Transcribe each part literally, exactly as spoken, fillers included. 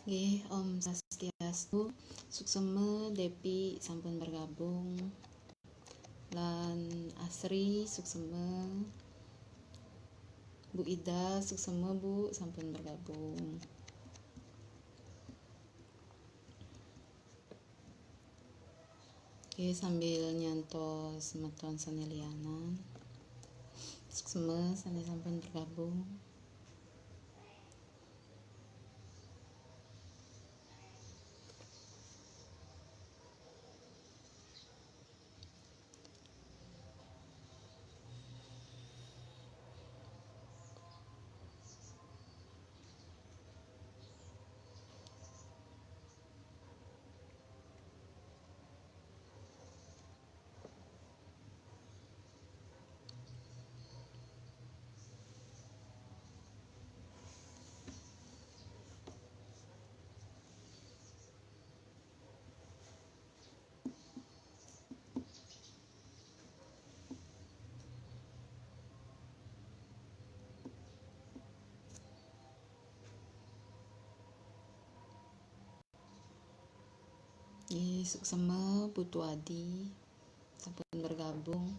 Nggih, Om Swastiastu. Suksema Depi sampun bergabung. Lan Asri, suksema. Bu Ida, suksema, Bu, sampun bergabung. Oke, sambil nyantos semeton sane lianan. Suksema sane sampun bergabung. Nggih, suksema Putu Adi sampun bergabung.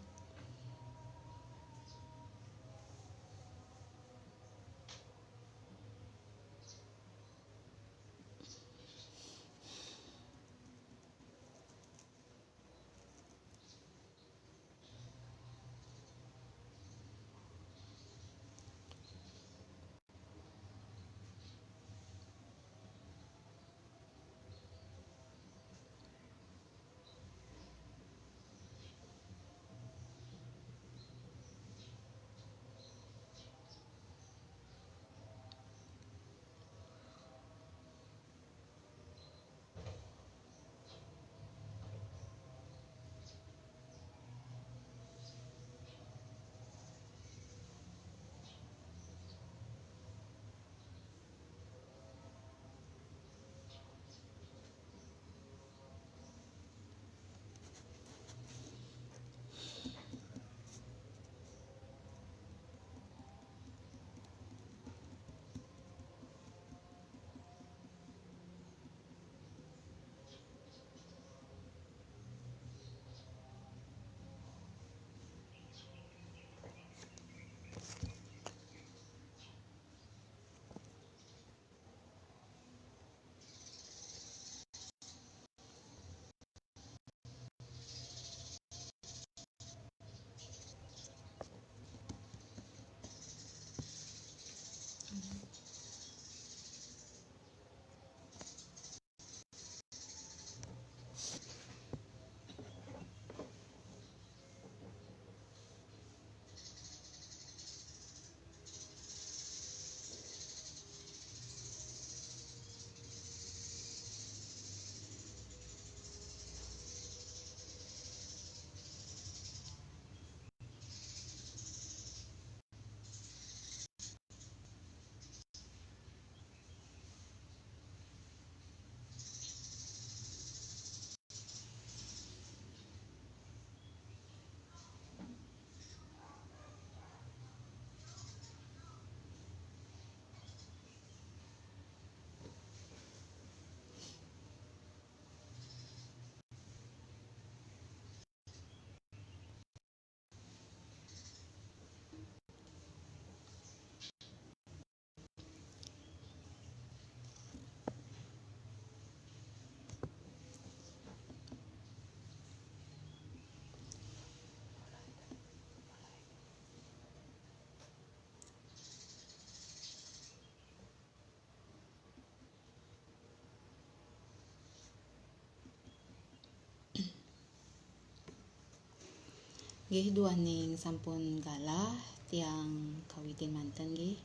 Nggih, duaning sampun galah, tiang kawitin manten nggih.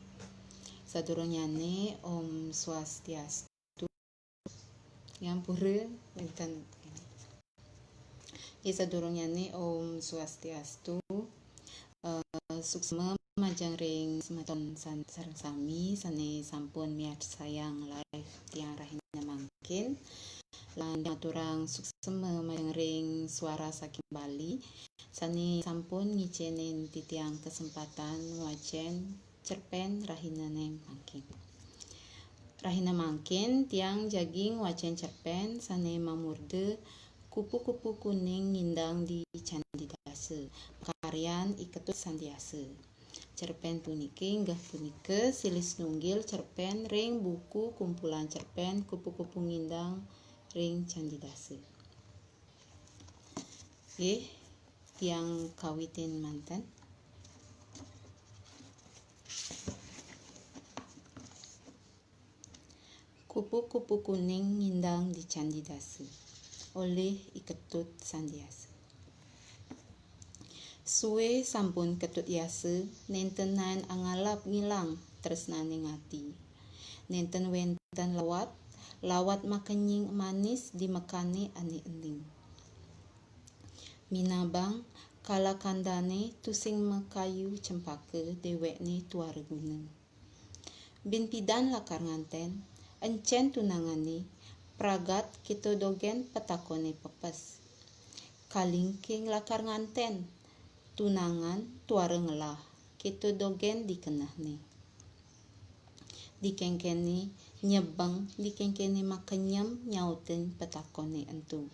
Sadurungnyane, Om Swastiastu. Yang pura wenten. Nggih, sadurungnyane, Om Swastiastu. Eh, suksma majeng ring semeton san-, sareng sami sane sampun miarsayang live tiang rahina mangkin. Lan maturang suksma majeng ring Suara Saking Bali sane sampun ngicenin titiang kesempatan wacen cerpen rahinane mangkin. Rahina mangkin tiang jagi ngwacen cerpen sane mamurda Kupu-kupu Kuning Ngindang di Candi Dasa, karyan I Ketut Sandiasa. Cerpen puniki inggih punika silih sinunggil cerpen ring buku kumpulan cerpen Kupu-kupu Ngindang ring Candi Dasa. Nggih, tiang kawitin manten. Kupu-kupu Kuning Ngindang di Candi Dasa, olih I Ketut Sandiasa. Suwe sampun Ketut Yasa nenten naen angalap ngilang tresnane ngati. Nenten wenten lawat, lawat makenying manis di mekane ane ening. Minabang kalakandane tusing makayu cempaka dewekne tuara guna. Bin pidan lakar nganten, encen tunangane pragat keto dogen petakone pepes. Kalingking lakar nganten, tunangan tuara ngelah keto dogen dikenehne. Dikengkene nyebeng, dikengkene makenyem nyautin petakone ento.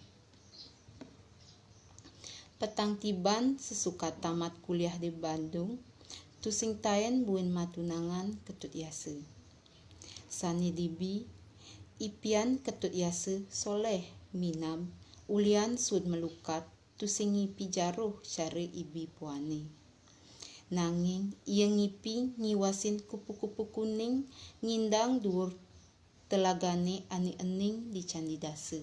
Petang tiban sesukat tamat kuliah di Bandung, tusing taen buin matunangan Ketut Yasa. Sane dibi, ipian Ketut Yasa soleh minab ulian suud malukat tusing ngipi jaruh cara ibi puane. Nanging ia ngipi ngiwasin kupu-kupu kuning ngindang duur telagane ane ening di Candi Dasa.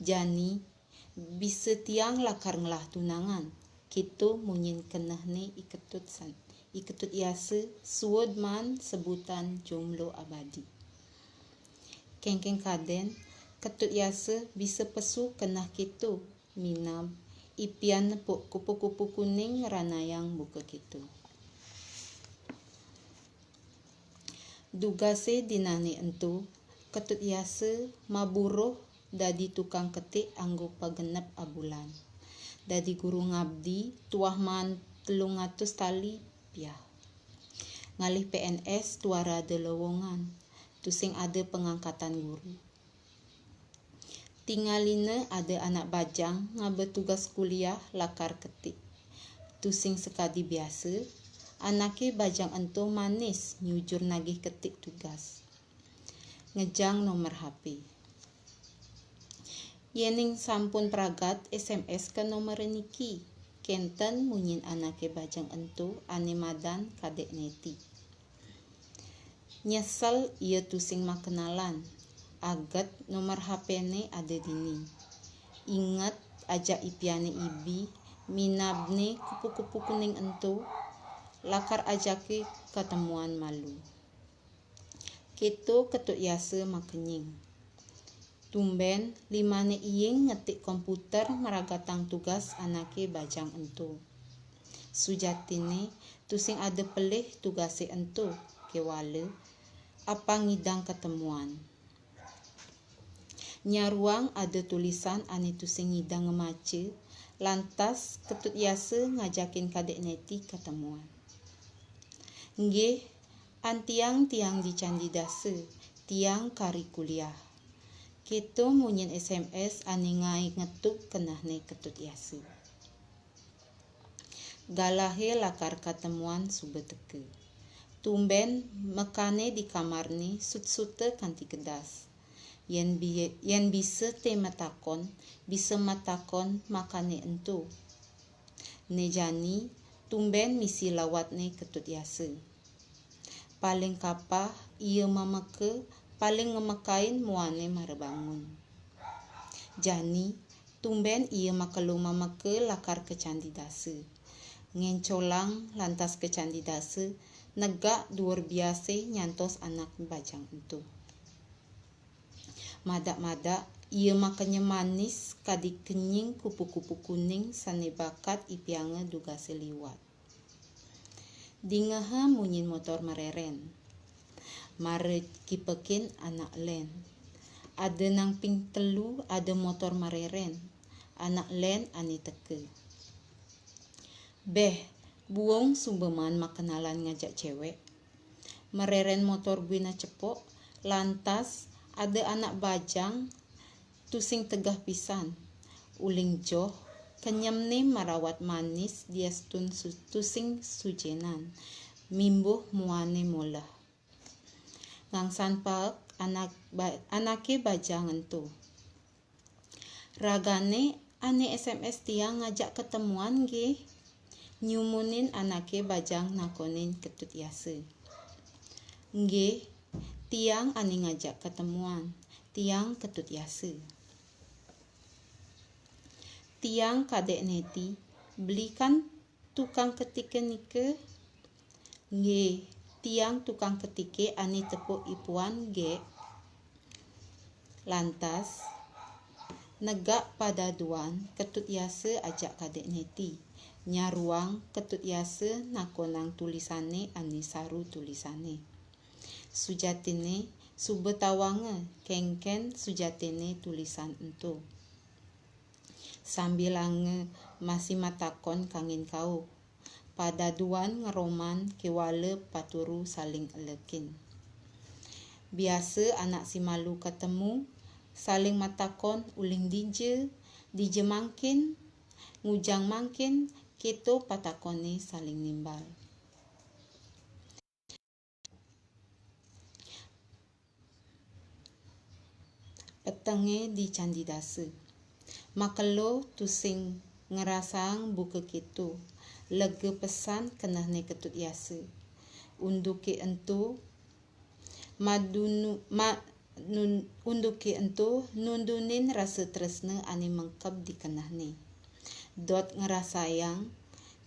Jani, bisa tiang lakar ngelah tunangan, keto munyin kenehne I Ketut San-, I Ketut Yasa suud maan sebutan jomblo abadi. Kengkeng kaden, Ketut Yasa bisa pesu keneh keto, minab ipian nepuk kupu-kupu kuning ngranayang buka keto. Dugase dinane ento, Ketut Yasa maburuh dadi tukang ketik anggo pagenep abulan. Dadi guru ngabdi tuah maan telung atus tali piah. Ngalih P N S tuara ada lowongan, tusing ada pengangkatan guru. Tingalina ada anak bajang ngaba tugas kuliah lakar ketik. Tusing sakadi biasa, anake bajang ento manis nyujur nagih ketik tugas. Ngejang nomer H P. Yening sampun pragat S M S ka nomer niki, kenten munyin anake bajang ento ane madan Kadek Neti. Nyesel ia tusing makenalan. Aget nomer H P-ne ada dini. Inget ajak ipiane ibi, minabne kupu-kupu kuning ento, lakar ajake katemuan malu. Keto Ketut Yasa makenying. Tumben limane iing ngetik komputer mragatang tugas anake bajang ento. Sujatine tusing ada pelih tugase ento, kewala apang ngidang katemuan. Nyaruang ada tulisan ane tusing ngidang ngemaca, lantas Ketut Yasa ngajakin Kadek Neti katemuan. Nggih, antiang tiang di Candi Dasa, tiang kari kuliah. Keto munyin S M S ane ngae ngetug kenehne Ketut Yasa. Galahe lakar katemuan suba teka. Tumben mekane di kamarne sut-suta kanti kedas. Yen bi-, yen bisa te matakon, bisa matakon makane ento. Ne jani tumben misi lawatne Ketut Yasa. Paling kapah ia mameka, paling ngamekain muane mara bangun. Jani Tumbén ia makelo mameka lakar kecandidase. Ngéncolang lantas kecandidase, negak duur biasé nyantos anak bajang ento. Madak-madak, ia makenya manis kadi kenying kupu-kupu kuning sané bakat ipianga dugasé liwat. Dingeha munyin motor mareren. Mara kipekin anak lén. Ada nang ping telu ada motor mareren. Anak lén ané teka. Béh, buung suba maan makenalan ngajak cewek. Mareren motor buina cepok, lantas ada anak bajang tusing tegeh pisan. Uling joh, kenyemné marawat manis diastun su-, tusing sujénan, mimbuh muané moleh. Ngangsan paek anak ba-, anaké bajang ento. Ragané ané S M S tiang ngajak ketemuan nggih? Nyumunin anaké bajang nakonin Ketut Yasa. Nggih, tiang ané ngajak ketemuan, tiang Ketut Yasa. Tiang Kadék Neti, beli kan tukang ketiké nika? Nggih, tiang tukang ketiké ané tepuk ipuan, Gék. Lantas, negak padaduan Ketut Yasa ajak Kadék Neti, nyaruang Ketut Yasa nakonang tulisané ané saru tulisané. Sujatiné suba tawanga kénkén sujatiné tulisan ento. Sambilanga masih matakon kangin kauh, padaduan ngeroman kéwala paturu saling elekin. Biasa anak si malu katemu, saling matakon uling dija, dija mangkin, ngujang mangkin, kéto patakoné saling nimbal. Petengé di Candi Dasa. Makelo tusing ngerasaang buka kéto, lega pesan kenehné Ketut Yasa. Unduké ento, madunu-, ma-, nun-, unduké ento nundunin rasa tresna ané mengkeb di kenehné. Dot ngrasayang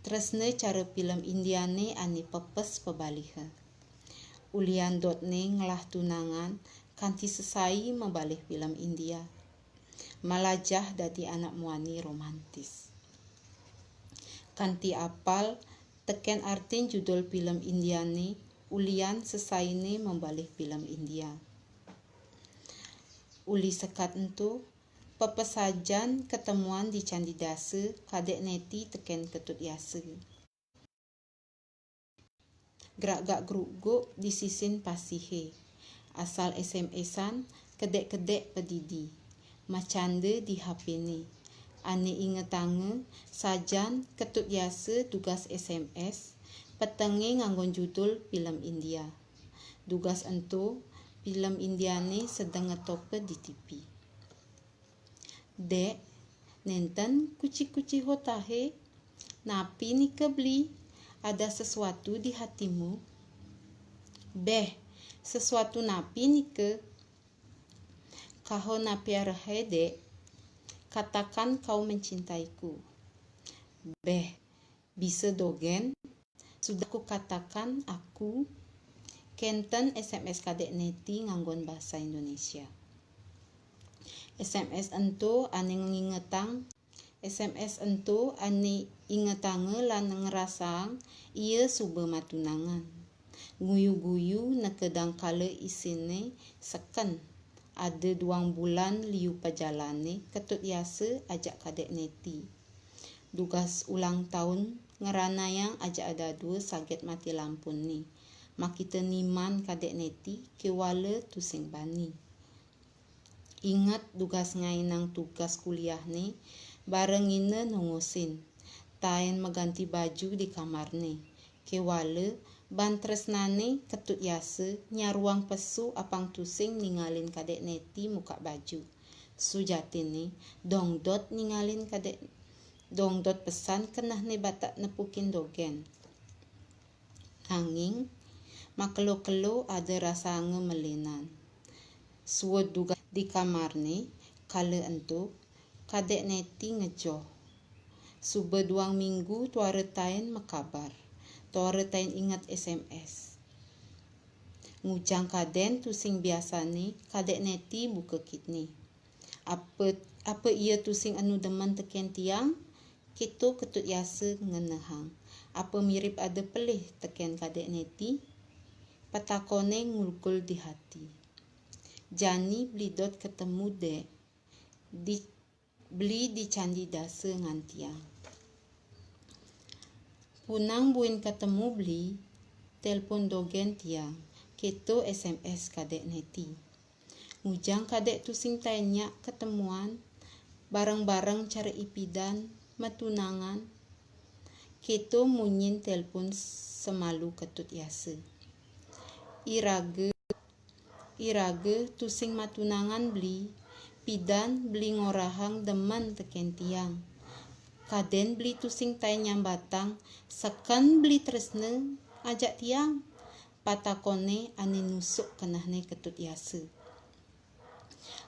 tresna cara pilem Indiané ané pepes pabaliha. Ulian dotné ngelah tunangan kanti sesai mabalih pilem India. Malajah dadi anak muani romantis. Kanti apal tekén artin judul pilem Indiané, ulian sesainé mabalih pilem India. Uli sekat ento, pepesajan ketemuan di Candi Dasa, Kadék Neti tekén Ketut Yasa. Gragak-gruguk di sisin pasihé. Asal S M S-an, kedék-kedék padidi. Macanda di H P-né. Ané ingetanga, sajan Ketut Yasa dugas S M S, petengé nganggon judul pilem India. Dugas ento, pilem Indiané sedeng ngetopa di T V. "Dék, nénten kuci-kuci hotahé? Napi nika beli? Ada sesuatu di hatimu?" "Béh, sesuatu napi nika?" "Kaho napi arehé, Dék?" "Katakan kau mencintaiku." "Béh, bisa dogén?" "Sudah kukatakan aku." Kénten S M S Kadék Neti nganggon basa Indonesia. S M S ento ané ngingetang, S M S ento ané ingetanga lan ngrasaang ia suba matunangan. Guyu-guyu nekedang kala isiné seken. Ada duang bulan liu pajalané, Ketut Yasa ajak Kadék Neti. Dugas ulang taun ngranayang ajak dadua saget mati lampuné. Makita niman Kadék Neti kéwala tusing bani. Inget dugas ngaénang tugas kuliahné, barengina nongosin. Taén maganti baju di kamarné. Kéwala, ban tresnané Ketut Yasa nyaruang pesu apang tusing ningalin Kadék Neti mukak baju. Sujatiné, dongdot ningalin Kadék, dongdot pesan kenehné batek nepukin dogén. Nanging, makelo-kelo ada rasaanga malinan. Suud dugas di kamarné, kala ento, Kadek Neti ngejoh. Suba duang minggu tuara taen makabar. Tuara taen inget S M S. Ngujang kaden tusing biasane, Kadek Neti buka kidne. Apa, apa ia tusing enu demen teken tiang? Keto Ketut Yasa ngenehang. Apa mirip ada pelih teken Kadek Neti? Patakone ngulgul di hati. Jani beli dot ketemu dek. Di beli di Candi Dasa ngan tiang. Punang buin ketemu beli, telpon dogen tiang, keto S M S Kadek Neti. Ngujang Kadek tusing taen nyak ketemuan, bareng-bareng cara ipidan, matunangan. Keto munyin telpon semalu Ketut Yasa. Iraga, iraga tusing matunangan beli, pidan beli ngorahang demen teken tiang. Kaden beli tusing taen nyambatang, seken beli tresna ajak tiang. Patakone ane nusuk kenehne Ketut Yasa.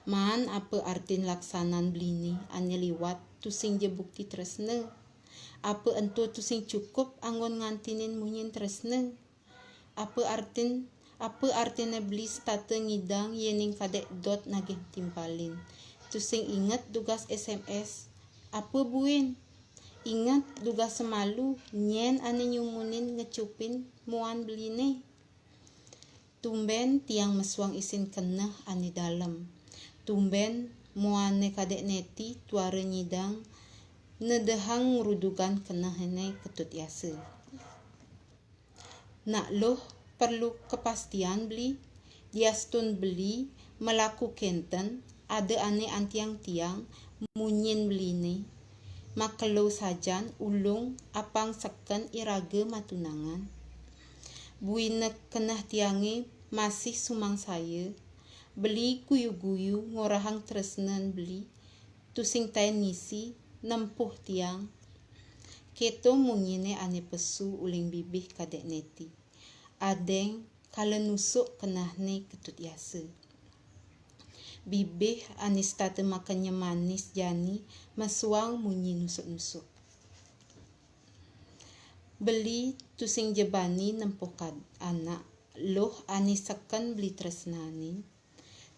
Maan apa artin laksanan beline ane liwat tusing ja bukti tresna? Apa ento tusing cukup anggon ngantinin munyin tresna? Apa artin, apa artine beli setata ngidang yening Kadek dot nagih timpalin? Tusing inget dugas S M S. Apa buin? Inget dugas semalu nyen ane nyumunin ngecupin muan beline. Tumben tiang mesuang isin keneh ane dalem. Tumben muane Kadek Neti tuara nyidang nedehang ngrudugan kenehne Ketut Yasa. Nak Luh perlu kepastian beli, diastun beli melaku kenten, ada ane antiang tiang munyin beline, makelo sajan ulung apang seken iraga matunangan. Buina keneh tiange masih sumangsaya, beli guyu-guyu ngorahang tresnan beli, tusing taen ngisi, nempuh tiang. Keto munyine ane pesu uling bibih Kadek Neti. Adeng kala nusuk kenehne Ketut Yasa. Bibih ane setata makenyem manis jani mesuang munyi nusuk-nusuk. Beli tusing ja bani nempuh kad-, anak Luh ane seken beli tresnane.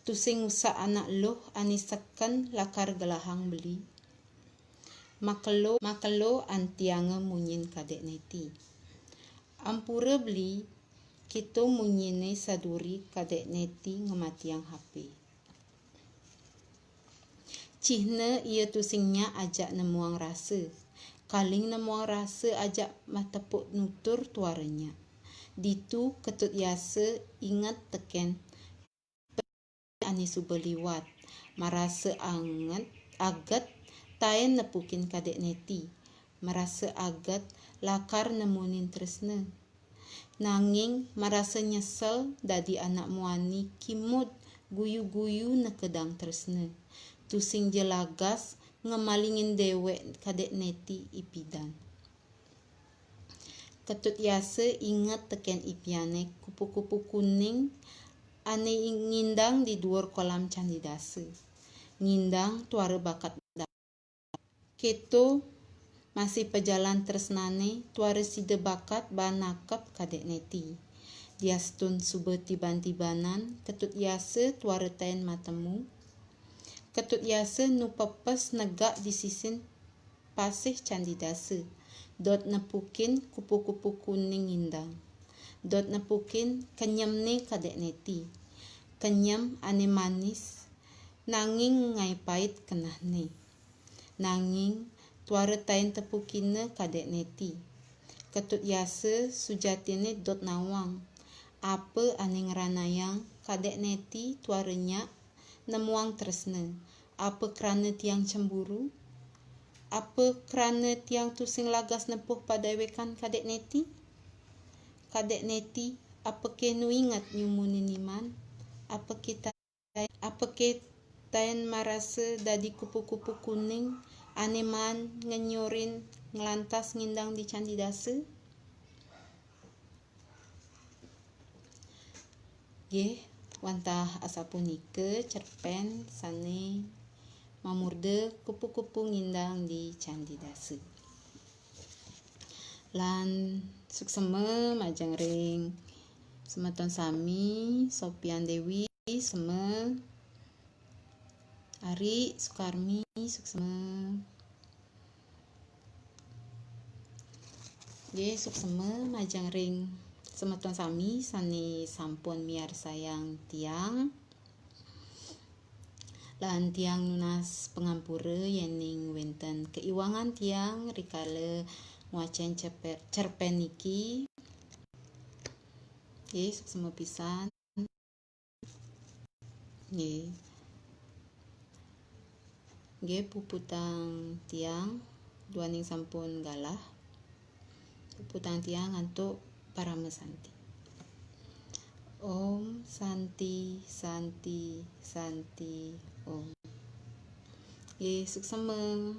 Tusing ngusak anak Luh ane seken lakar gelahang beli. Makelo, makelo antianga munyin Kadek Neti. Ampura beli, keto munyine saduri Kadek Neti ngematiang H P. Cihna ia tusing nyak ajak nemuang rasa. Kaling nemuang rasa ajak matepuk nutur tuara nyak. Ditu Ketut Yasa inget teken ane suba liwat. Marasa anget, aget, taen nepukin Kadek Neti. Marasa aget, lakar nemunin tresna. Nanging marasa nyesel dadi anak muani kimud guyu-guyu nekedang tresna. Tusing ja lagas ngemalingin dewek Kadek Neti ipidan. Ketut Yasa inget teken ipiane kupu-kupu kuning ane ing-, ngindang di duur kolam Candi Dasa. Ngindang tuara bakat da-, keto masih pejalan tresnane tuara sida bakat baan nakep Kadek Neti. Diastun suba tiban-tibanan, Ketut Yasa tuara taen matemu. Ketut Yasa nu pepes negak di sisin pasih Candi Dasa, dot nepukin kupu-kupu kuning ngindang. Dot nepukin kenyemne Kadek Neti. Kenyem ane manis, nanging ngae pait kenehne. Nanging tuara taen tepukina Kadek Neti. Ketut Yasa sujatine dot nawang. Apa ane ngranayang Kadek Neti tuara nyak nemuang tresna? Apa krana tiang cemburu? Apa krana tiang tusing lagas nempuh padewekan Kadek Neti? Kadek Neti, apake nu inget nyumunin iman? Apake ta-, apake taen marasa dadi kupu-kupu kuning ane maan ngenyurin nglantas ngindang di Candi Dasa? Nggih, wantah asapunika cerpen sane mamurda kupu-kupu ngindang di Candi Dasa. Lan suksema majeng ring semeton sami, Sopian Dewi, sema, Ari Sukarmi, suksema. Nggih, suksema majeng ring semeton sami sane sampun miarsayang tiang. Lan tiang nunas pangampura yening wenten kaiwangan tiang rikala ngwacen cepe-, cerpen niki. Nggih, suksema pisan. Nggih. Nggih, puputang tiang, duaning sampun galah. Puputang tiang antuk parama santi. Om Santi, Santi, Santi, Om. Nggih, suksema.